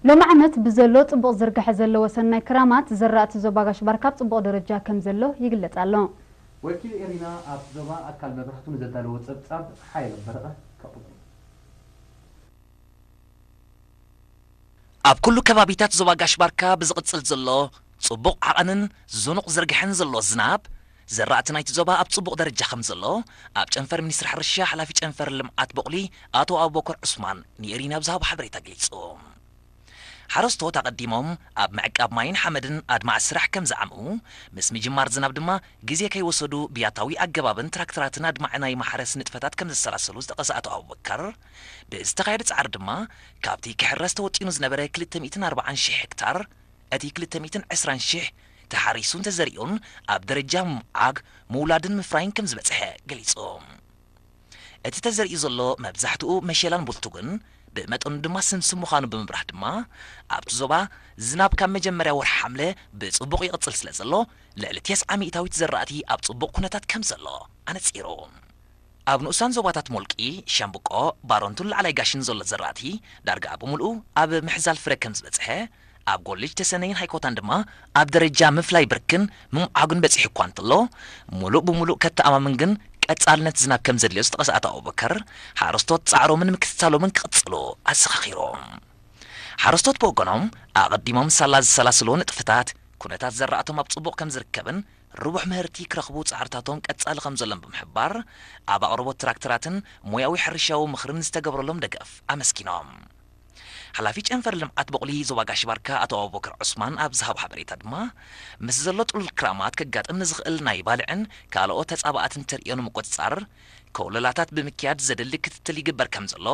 ሎሚ ዓመት ብዘሎ ጽቡቕ ዝርግሐ ዘለዎ ሰናይ ክራማት፣ ዝራእቲ ዞባ ጋሽ ባርካ ኣብ ጽቡቕ ደረጃ ከም ዘሎ ይግለጽ ኣሎ። ወኪል ኤሪና ኣብቲ ዞባ ኣካል መብራህቱ ንዘዳለዎ ጸብጻብ ሓየሎም በረቐ ከቕርቦ። ኣብ ኩሉ ከባቢታት ዞባ ጋሽ ባርካ ብዝቕጽል ዘሎ ጽቡቕ ዓቐንን ዝኑቕ ዝርግሐን ዘሎ ዝናብ፣ ዘራእቲ ናይቲ ዞባ ኣብ ጽቡቕ ደረጃ ከም ዘሎ፣ ኣብ ጨንፈር ሚኒስትሪ ሕርሻ ሓላፊ ጨንፈር ልምዓት በቑሊ ኣቶ ኣቡበከር ዑስማን ንኤሪና ብዝሃቦ ሓበሬታ ገሊጹ። ሓረስቶት ኣቐዲሞም ኣብ ምዕቃብ ማይን ሓመድን ኣድማዒ ስራሕ ከም ዝዓምኡ፣ ምስ ምጅማር ዝናብ ድማ ግዜ ከይወሰዱ ብያታዊ ኣገባብን ትራክተራትን ኣድማዒ ናይ ማሕረስ ንጥፈታት ከም ዘሰላሰሉ ዝጠቐሰ ኣቶ ኣቡበከር፣ ብዝተኻየደ ጻዕሪ ድማ ካብቲ ክሕረስ ተወጢኑ ዝነበረ ክልተ ሚእትን ኣርባዓን ሽሕ ሄክታር፣ እቲ ክልተ ሚእትን ዕስራን ሽሕ ተሓሪሱን ተዘሪኡን ኣብ ደረጃ ምምዓግ፣ ምውላድን ምፍራይን ከም ዝበጽሐ ገሊጹ። እቲ ተዘሪኡ ዘሎ መብዛሕትኡ መሸላን ቡልቱግን፣ ብመጠኑ ድማ ስምስም ምዃኑ ብምብራህ ድማ፣ ኣብቲ ዞባ ዝናብ ካብ መጀመርያ ወርሒ ሓምለ ብጽቡቕ ይቕጽል ስለ ዘሎ፣ ልዕሊ ተስዓ ሚእታዊት ዘራእቲ ኣብ ጽቡቕ ኩነታት ከም ዘሎ ኣነጺሩ። ኣብ ንኡሳን ዞባታት ሞልቂ፣ ሸምብቆ፣ ባረንቱን ላዕላይ ጋሽን ዘሎ ዘራእቲ ዳርጋ ብምልኡ ኣብ ምሕዛል ፍረ ከም ዝበጽሐ፣ ኣብ ጎልጅ ተሰነይን ሃይኮታን ድማ ኣብ ደረጃ ምፍላይ ብርክን ምምዓጉን በጺሑ እኳ እንተሎ፣ ሙሉእ ብሙሉእ ከተኣማምን ግን ቀጻልነት ዝናብ ከም ዘድልዮ ዝጠቐሰ ኣቶ ኣቡበከር፣ ሓረስቶት ጻዕሮምን ምክትታሎምን ክቕጽሉ ኣዘኻኺሩ። ሓረስቶት ብወገኖም፣ ኣቐዲሞም ሳላ ዝሰላስልዎ ንጥፈታት፣ ኩነታት ዘራእቶም ኣብ ጽቡቕ ከም ዝርከብን ርቡሕ ምህርቲ ክረኽቡ ጻዕርታቶም ቀጻሊ ከም ዘሎን ብምሕባር፣ ኣብ ኣቕርቦት ትራክተራትን ሞያዊ ሕርሻዊ ምኽርን ዝተገብረሎም ደገፍ ኣመስጊኖም። ሓላፊ ጨንፈር ልምዓት በቑሊ ዞባ ጋሽ ባርካ ኣቶ ኣቡበከር ዑስማን ኣብ ዝሃቦ ሓበሬታ ድማ፣ ምስ ዘሎ ጥሉል ክራማት ከጋጥም ንዝኽእል ናይ ባልዕን ካልኦት ተጻባእትን ተርእዮ ንምቁጽጻር፣ ኮለላታት ብምክያድ ዘድሊ ክትትል ይግበር ከም ዘሎ፣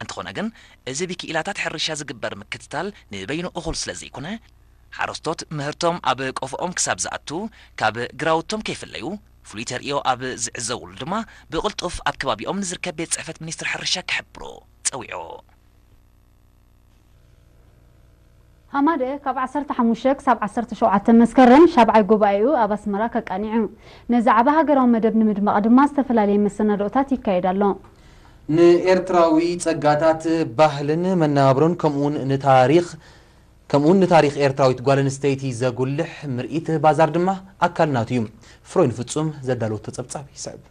እንተኾነ ግን፣ እዚ ብክኢላታት ሕርሻ ዝግበር ምክትታል ንበይኑ እኹል ስለ ዘይኮነ፣ ሓረስቶት ምህርቶም ኣብ ቆፎኦም ክሳብ ዝኣቱ፣ ካብ ግራውቶም ከይፍለዩ፣ ፍሉይ ተርእዮ ኣብ ዝዕዘብሉ ድማ፣ ብቕልጡፍ ኣብ ከባቢኦም ንዝርከብ ቤት ጽሕፈት ሚኒስትሪ ሕርሻ ክሕብሩ ጸዊዑ። ሃማደኤ ካብ ዓሰርተ ሓሙሽተ ክሳብ ዓሰርተ ሸውዓተ መስከረም ሻብዓይ ጉባኤኡ ኣብ ኣስመራ ከቃኒዑ። ነዚ ዓቢ ሃገራዊ መደብ ንምድማቕ ድማ ዝተፈላለየ መሰናድኦታት ይካየድ ኣሎ። ንኤርትራዊ ጸጋታት፣ ባህልን መነባብሮን ከምኡውን ንታሪኽ፣ ከምኡውን ንታሪኽ ኤርትራዊት ጓል ኣንስተይቲ ዘጉልሕ ምርኢት ባዛር ድማ ኣካል ናቱ እዩ። ፍሮይን ፍጹም ዘዳለወቶ ጸብጻብ ይስዕብ።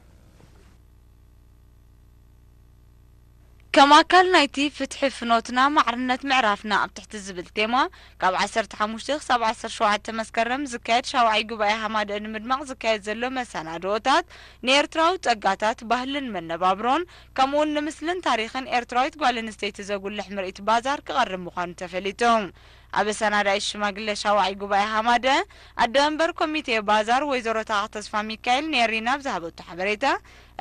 ከም ኣካል ናይቲ ፍትሒ ፍኖትና ማዕርነት ምዕራፍና ኣብ ትሕቲ ዝብል ቴማ፣ ካብ ዓሰርተ ሓሙሽተ ክሳብ ዓሰርተ ሸውዓተ መስከረም ዝካየድ ሻውዓይ ጉባኤ ሃማደኤ ንምድማቕ ዝካየድ ዘሎ መሰናድኦታት፣ ንኤርትራዊ ጸጋታት፣ ባህልን መነባብሮን፣ ከምኡውን ንምስልን ታሪኽን ኤርትራዊት ጓል ኣንስተይቲ ዘጉልሕ ምርኢት ባዛር ክቐርብ ምዃኑ ተፈሊጡ። ኣብ ኣሰናዳኢት ሽማግለ ሻውዓይ ጉባኤ ሃማደኤ፣ ኣደ መንበር ኮሚቴ ባዛር ወይዘሮ ታኻ ተስፋ ሚካኤል ንኤሪና ኣብ ዝሃበቶ ሓበሬታ፣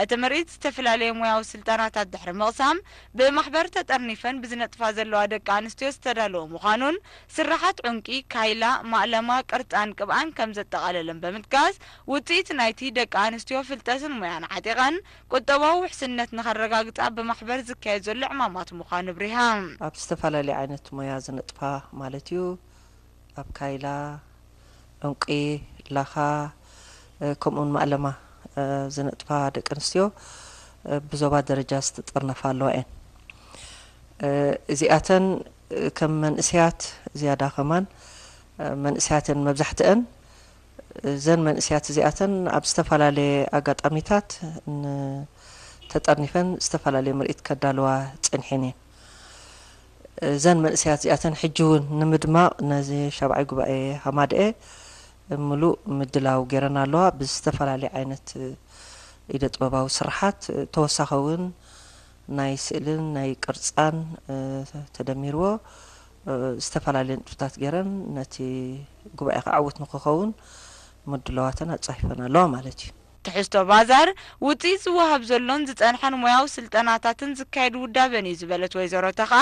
እቲ ምርኢት ዝተፈላለዩ ሞያዊ ስልጠናታት ድሕሪ ምቕሳም፣ ብማሕበር ተጠርኒፈን ብዝነጥፋ ዘለዋ ደቂ ኣንስትዮ ዝተዳለወ ምዃኑን፣ ስርሓት ዑንቂ፣ ካይላ፣ ማእለማ፣ ቅርጻን ቅብኣን ከም ዘጠቓለለን ብምጥቃስ፣ ውጽኢት ናይቲ ደቂ ኣንስትዮ ፍልጠትን ሞያን ዓጢቐን ቁጠባዊ ውሕስነት ንኸረጋግጻ ብማሕበር ዝካየድ ዘሎ ዕማማት ምዃኑ ኣብሪሃ። ኣብ ዝተፈላለየ ዓይነት ሞያ ዝነጥፋ ማለት እዩ። ኣብ ካይላ፣ ዑንቂ፣ ላኻ፣ እ፣ ከምኡውን ማእለማ፣ እ፣ ዝነጥፋ ደቂ ኣንስትዮ፣ እ፣ ብዞባ ደረጃ ዝተጠርነፋ ኣለዋ እየን። እ፣ እዚኣተን፣ እ፣ ከም መንእሰያት ዝያዳ ከማን፣ እ፣ መንእሰያት እየን መብዛሕትአን። እዘን መንእሰያት እዚኣተን ኣብ ዝተፈላለየ ኣጋጣሚታት ን-፣ ተጠርኒፈን ዝተፈላለየ ምርኢት ከዳልዋ ጸኒሐን እየን። እዘን መንእሰያት እዚኣተን ሕጂ እውን ንምድማቕ ነዚ ሻብዓይ ጉባኤ ሃማደኤ ምሉእ ምድላው ገይረን ኣለዋ። ብዝተፈላለየ ዓይነት ኢደ ጥበባዊ ስራሓት፣ ተወሳኺ እውን ናይ ስእልን ናይ ቅርጻን፣ እ፣ ተደሚርዎ፣ እ፣ ዝተፈላለየ ንጥፍታት ገይረን ነቲ ጉባኤ ከዓ ዕዉት ንክኸውን ምድላዋተን ኣጻፊፈን ኣለዋ ማለት እዩ። ትሕዝቶ ባዛር፣ ውጽኢት ዝወሃብ ዘሎን ዝጸንሐን ሞያዊ ስልጠናታትን ዝካየድ ውዳበን እዩ ዝበለት ወይዘሮ ተኻ፣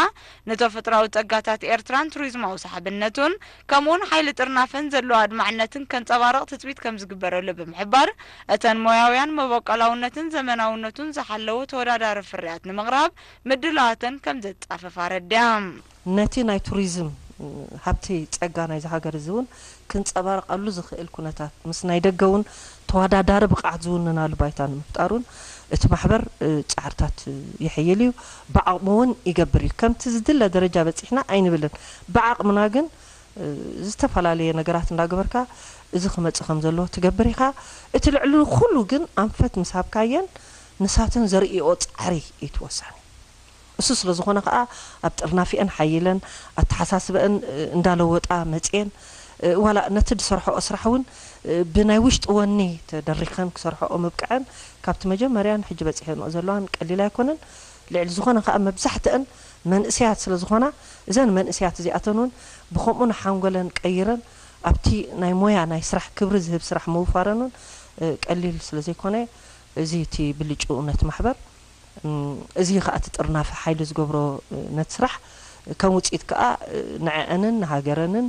ንተፈጥሮኣዊ ጸጋታት ኤርትራን ቱሪዝማዊ ሰሓብነቱን፣ ከምኡውን ሓይሊ ጥርናፈን ዘለዎ ኣድማዕነትን ከንጸባርቕ ትጽቢት ከም ዝግበረሉ ብምሕባር፣ እተን ሞያውያን መበቆላውነትን ዘመናውነቱን ዝሓለወ ተወዳዳሪ ፍርያት ንምቕራብ ምድላዋተን ከም ዘጻፈፋ ኣረዲኣ። ነቲ ናይ ቱሪዝም ሃብቲ ጸጋ ናይዚ ሃገር እዚ እውን ክንጸባርቐሉ ዝኽእል ኩነታት፣ ምስ ናይ ደገ እውን ተወዳዳሪ ብቕዓት ዝውንናሉ ባይታ ንምፍጣሩን፣ እቲ ማሕበር ጻዕርታት ይሕይል እዩ፣ ብዓቕሙ እውን ይገብር እዩ። ከምቲ ዝድለ ደረጃ በጺሕና ኣይንብልን። ብዓቕምና ግን ዝተፈላለየ ነገራት እንዳገበርካ እዚ ክመጽእ ከም ዘለዎ ትገብር ኢኻ። እቲ ልዕሊ ኩሉ ግን ኣንፈት ምስ ሃብካየን ንሳተን ዘርእይኦ ጻዕሪ እዩ እቲ ወሳኒ። እሱ ስለ ዝኾነ ከኣ ኣብ ጥርናፊአን ሓይለን ኣተሓሳስበአን እንዳለወጣ መጽየን ዋላ ነቲ ዝሰርሖኦ ስራሕ እውን ብናይ ውሽጢ ወኒ ተደሪኸን ክሰርሖኦ ምብቅዐን ካብቲ መጀመርያን ሕጂ በጺሐንኦ ዘለዋን ቀሊል ኣይኮነን። ልዕሊ ዝኾነ ከኣ መብዛሕትአን መንእሰያት ስለ ዝኾና እዘን መንእሰያት እዚኣተን እውን ብኸምኡ ንሓንጎለን ቀይረን ኣብቲ ናይ ሞያ ናይ ስራሕ ክብሪ ዝህብ ስራሕ ምውፋረን እውን ቀሊል ስለ ዘይኮነ እዚ እቲ ብልጭኡ ነቲ ማሕበር እዚ ከኣ እቲ ጥርናፈ ሓይሊ ዝገብሮ ነቲ ስራሕ ከም ውፅኢት ከኣ ንዐአንን ንሃገረንን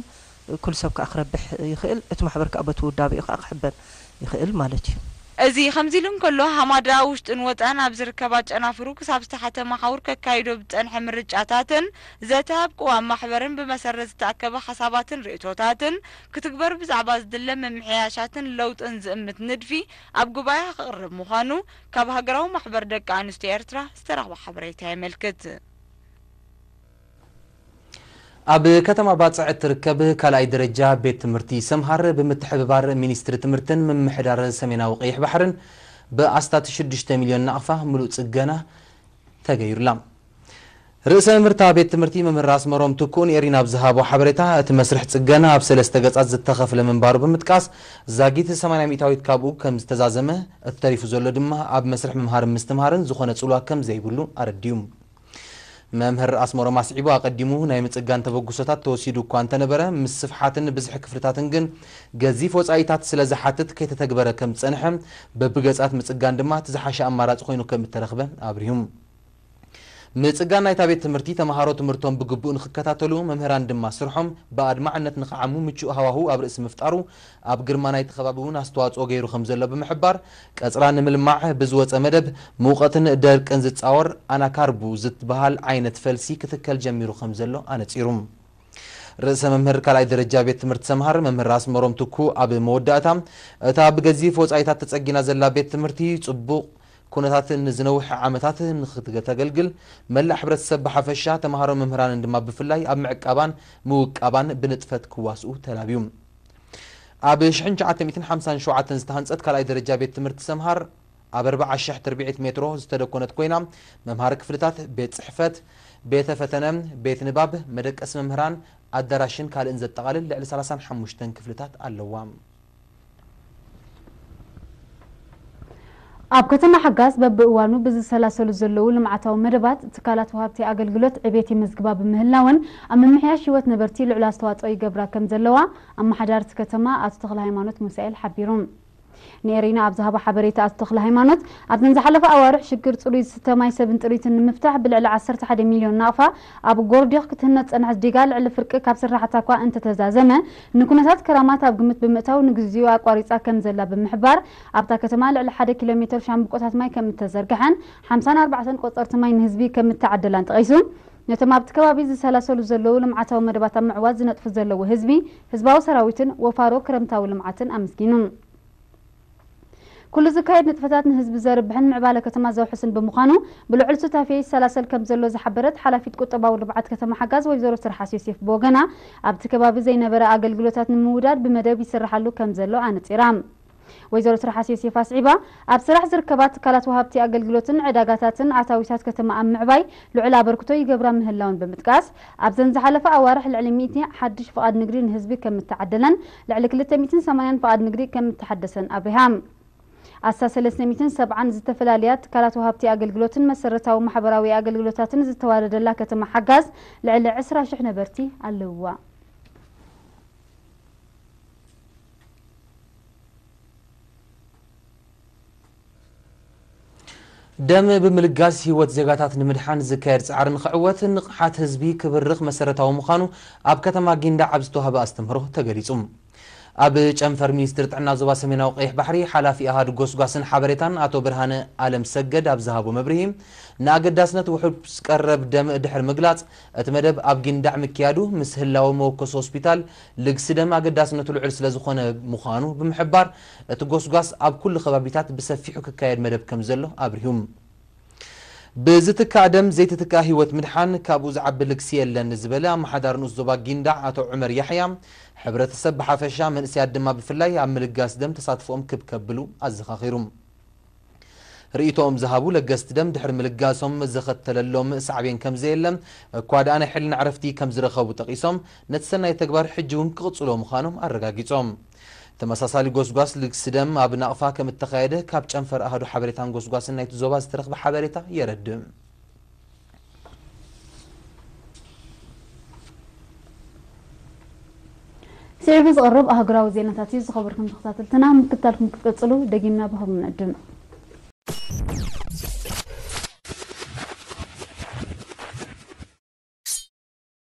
ኩሉ ሰብ ከኣ ክረብሕ ይኽእል፣ እቲ ማሕበር ከኣ በቲ ውዳቤኡ ከኣ ክሕበን ይኽእል ማለት እዩ። እዚ ከምዚ ኢሉ እንከሎ፣ ሃማዳ ውሽጥን ወጻእን ኣብ ዝርከባ ጨናፍሩ ክሳብ ዝተሓተ መሓውር ከካይዶ ብዝጸንሐ ምርጫታትን ዘተ ኣብ ቅዋም ማሕበርን ብመሰረት ዝተኣከበ ሓሳባትን ርእይቶታትን ክትግበር ብዛዕባ ዝድለ ምምሕያሻትን ለውጥን ዝእምት ንድፊ ኣብ ጉባኤ ክቕርብ ምዃኑ ካብ ሃገራዊ ማሕበር ደቂ ኣንስትዮ ኤርትራ ዝተረኽበ ሓበሬታ የመልክት። ኣብ ከተማ ባጽዕ እትርከብ ካልኣይ ደረጃ ቤት ትምህርቲ ሰምሃር ብምትሕብባር ሚኒስትሪ ትምህርትን ምምሕዳር ሰሜናዊ ቀይሕ ባሕርን ብኣስታት ሽዱሽተ ሚልዮን ናቕፋ ምሉእ ጽገና ተገይሩላ። ርእሰ መምህርታ ቤት ትምህርቲ መምህር ኣስመሮም ትኩእን ኤሪና ኣብ ዝሃቦ ሓበሬታ፣ እቲ መስርሕ ጽገና ኣብ ሰለስተ ገጻት ዝተኸፍለ ምንባሩ ብምጥቃስ፣ ዛጊት ሰማንያ ሚእታዊት ካብኡ ከም ዝተዛዘመ፣ እቲ ተሪፉ ዘሎ ድማ ኣብ መስርሕ ምምሃርን ምስትምሃርን ዝኾነ ጽልዋ ከም ዘይብሉ ኣረዲኡ። መምህር ኣስመሮም ኣስዒቡ፣ ኣቐዲሙ ናይ ምጽጋን ተበግሶታት ተወሲዱ እኳ እንተነበረ፣ ምስፍሓትን ብዝሒ ክፍልታትን ግን ገዚፍ ወጻኢታት ስለ ዝሓትት ከይተተግበረ ከም ዝጸንሐ፣ በብገጻት ምጽጋን ድማ እቲ ዝሓሸ ኣማራጺ ኮይኑ ከም እተረኽበ ኣብሪሁ። ምጽጋን ናይታ ቤት ትምህርቲ፣ ተመሃሮ ትምህርቶም ብግቡእ ንኽከታተሉ፣ መምህራን ድማ ስርሖም ብኣድማዕነት ንኽዓሙ ምቹእ ሃዋህው ኣብ ርእሲ ምፍጣሩ፣ ኣብ ግርማ ናይቲ ከባቢ እውን ኣስተዋጽኦ ገይሩ ከም ዘሎ ብምሕባር፣ ቀጽራ ንምልማዕ ብዝወጸ መደብ፣ ሙቐትን ደርቅን ዝጻወር ኣናካርቡ ዝትበሃል ዓይነት ፈልሲ ክትከል ጀሚሩ ከም ዘሎ ኣነጺሩ። ርእሰ መምህር ካልኣይ ደረጃ ቤት ትምህርቲ ሰምሃር መምህር ኣስመሮም ትኩ ኣብ መወዳእታ፣ እታ ብገዚፍ ወጻኢታት ተጸጊና ዘላ ቤት ትምህርቲ ጽቡቕ ኩነታት ንዝነውሐ ዓመታት ንኽትገተገልግል፣ መላእ ሕብረተሰብ ብሓፈሻ፣ ተምሃሮ መምህራንን ድማ ብፍላይ ኣብ ምዕቃባን ምውቃባን ብንጥፈት ክዋስኡ ተላብዩ። ኣብ ሽሕን ትሽዓተ ሚእትን ሓምሳን ሸውዓተን ዝተሃንጸት ካልኣይ ደረጃ ቤት ትምህርቲ ሰምሃር፣ ኣብ ኣርብዓ ሽሕ ትርብዒት ሜትሮ ዝተደኮነት ኮይና፣ መምሃሪ ክፍልታት፣ ቤት ጽሕፈት፣ ቤተ ፈተነ፣ ቤት ንባብ፣ መደቀሲ መምህራን፣ ኣዳራሽን ካልእን ዘጠቓልል ልዕሊ ሰላሳን ሓሙሽተን ክፍልታት ኣለዋ። ኣብ ከተማ ሓጋዝ በብእዋኑ ብዝሰላሰሉ ዘለዉ ልምዓታዊ መደባት ትካላት ወሃብቲ ኣገልግሎት ዕቤት ይምዝግባ ብምህላወን ኣብ ምምሕያሽ ህይወት ነበርቲ ልዑል ኣስተዋፅኦ ይገብራ ከም ዘለዋ ኣመሓዳርቲ ከተማ ኣቶ ተኽለ ሃይማኖት ሙሳኤል ሓቢሩ። ንኤሪና ኣብ ዝሃቦ ሓበሬታ ኣቶ ተኽለ ሃይማኖት ኣብዘን ዝሓለፋ ኣዋርሕ ሽግር ፅሩይ ዝስተ ማይ ሰብን ጥሪትን ንምፍታሕ ብልዕሊ ዓሰርተ ሓደ ሚልዮን ናቕፋ ኣብ ጎርዲኽ ክትህነፅ ዝፀንሐት ዲጋ ልዕሊ ፍርቂ ካብ ስራሕታ እኳ እንተተዛዘመ ንኩነታት ከራማት ኣብ ግምት ብምእታው ንግዚኡ ኣቋሪፃ ከም ዘላ ብምሕባር ኣብታ ከተማ ልዕሊ ሓደ ኪሎ ሜትር ሻምብቆታት ማይ ከም እተዘርግሐን ሓምሳን ኣርባዕተን ቆፀርቲ ማይ ንህዝቢ ከም እተዓደላን ጠቒሱ ነቶም ኣብቲ ከባቢ ዝሰላሰሉ ዘለዉ ልምዓታዊ መደባት ኣብ ምዕዋት ዝነጥፉ ዘለዉ ህዝቢ ህዝባዊ ሰራዊትን ወፋሮ ክረምታዊ ልምዓትን ኣመስጊኑ። ኩሉ ዝካየድ ንጥፈታት ንህዝቢ ዘርብሕን ምዕባለ ከተማ ዘውሕስን ብምዃኑ ብልዑል ሱታፌ ይሰላሰል ከም ዘሎ ዝሓበረት ሓላፊት ቁጠባዊ ልምዓት ከተማ ሓጋዝ ወይዘሮ ትርሓስ ዮሴፍ ብወገና ኣብቲ ከባቢ ዘይነበረ ኣገልግሎታት ንምውዳድ ብመደብ ይስርሓሉ ከም ዘሎ ኣነፂራ። ወይዘሮ ትርሓስ ዮሴፍ ኣስዒባ ኣብ ስራሕ ዝርከባ ትካላት ወሃብቲ ኣገልግሎትን ዕዳጋታትን ኣታዊታት ከተማ ኣብ ምዕባይ ልዑል ኣበርክቶ ይገብራ ምህላውን ብምጥቃስ ኣብዘን ዝሓለፈ ኣዋርሕ ልዕሊ ሚእቲ ሓድሽ ፍቓድ ንግዲ ንህዝቢ ከም እተዓደለን ልዕሊ ክልተ ሚእትን ሰማንያን ፍቓድ ንግዲ ከም እተሓደሰን ኣብሪሃ። ኣስታት ሰለስተ ሚእትን ሰብዓን ዝተፈላለያ ትካላት ወሃብቲ ኣገልግሎትን መሰረታዊ ማሕበራዊ ኣገልግሎታትን ዝተዋደደላ ከተማ ሓጋዝ ልዕሊ ዕስራ ሽሕ ነበርቲ ኣለውዋ። ደም ብምልጋስ ህይወት ዜጋታት ንምድሓን ዝካየድ ጻዕሪ ንኽዕወት ንቕሓት ህዝቢ ክብርኽ መሰረታዊ ምዃኑ ኣብ ከተማ ጊንዳዕ ኣብ ዝተዋህበ ኣስተምህሮ ተገሊጹ። ኣብ ጨንፈር ሚኒስትሪ ጥዕና ዞባ ሰሜናዊ ቀይሕ ባሕሪ ሓላፊ ኣሃዱ ጎስጓስን ሓበሬታን ኣቶ ብርሃነ ኣለም ሰገድ ኣብ ዝሃቦ መብርሂ፣ ንኣገዳስነት ውሑስ ቀረብ ደም ድሕሪ ምግላጽ፣ እቲ መደብ ኣብ ጊንዳዕ ምክያዱ ምስ ህላወ መወከሲ ሆስፒታል ልግሲ ደም ኣገዳስነቱ ልዑል ስለ ዝኾነ ምዃኑ ብምሕባር፣ እቲ ጎስጓስ ኣብ ኩሉ ከባቢታት ብሰፊሑ ክካየድ መደብ ከም ዘሎ ኣብሪሁም። ብዝትካእ ደም ዘይትትካእ ህይወት ምድሓን ካብኡ ዝዓቢ ልግሲ የለን ዝበለ ኣመሓዳሪ ንኡስ ዞባ ጊንዳዕ ኣቶ ዑመር ያሕያ፣ ሕብረተሰብ ብሓፈሻ መንእሰያት ድማ ብፍላይ ኣብ ምልጋስ ደም ተሳትፎኦም ክብ ከብሉ ኣዘኻኺሩ። ርእይቶኦም ዝሃቡ ለገስቲ ደም ድሕሪ ምልጋሶም ዘኸተለሎም ሳዕቤን ከም ዘየለ እኳ ደኣ ናይ ሕልና ዕረፍቲ ከም ዝረኸቡ ጠቒሶም፣ ነቲ ሰናይ ተግባር ሕጂ እውን ክቕጽሎ ምዃኖም ኣረጋጊጾም። ተመሳሳሊ ጎስጓስ ልግሲ ደም ኣብ ናቕፋ ከም እተኻየደ ካብ ጨንፈር ኣሃዱ ሓበሬታን ጎስጓስን ናይቲ ዞባ ዝተረኽበ ሓበሬታ የረድእ። ስዒቡ ዝቐርብ ኣህጉራዊ ዜናታት እዩ። ዝኸበርኩም ተኸታተልትና ምክትታልኩም ክትቀጽሉ ደጊምና ብኸም ንዕድም።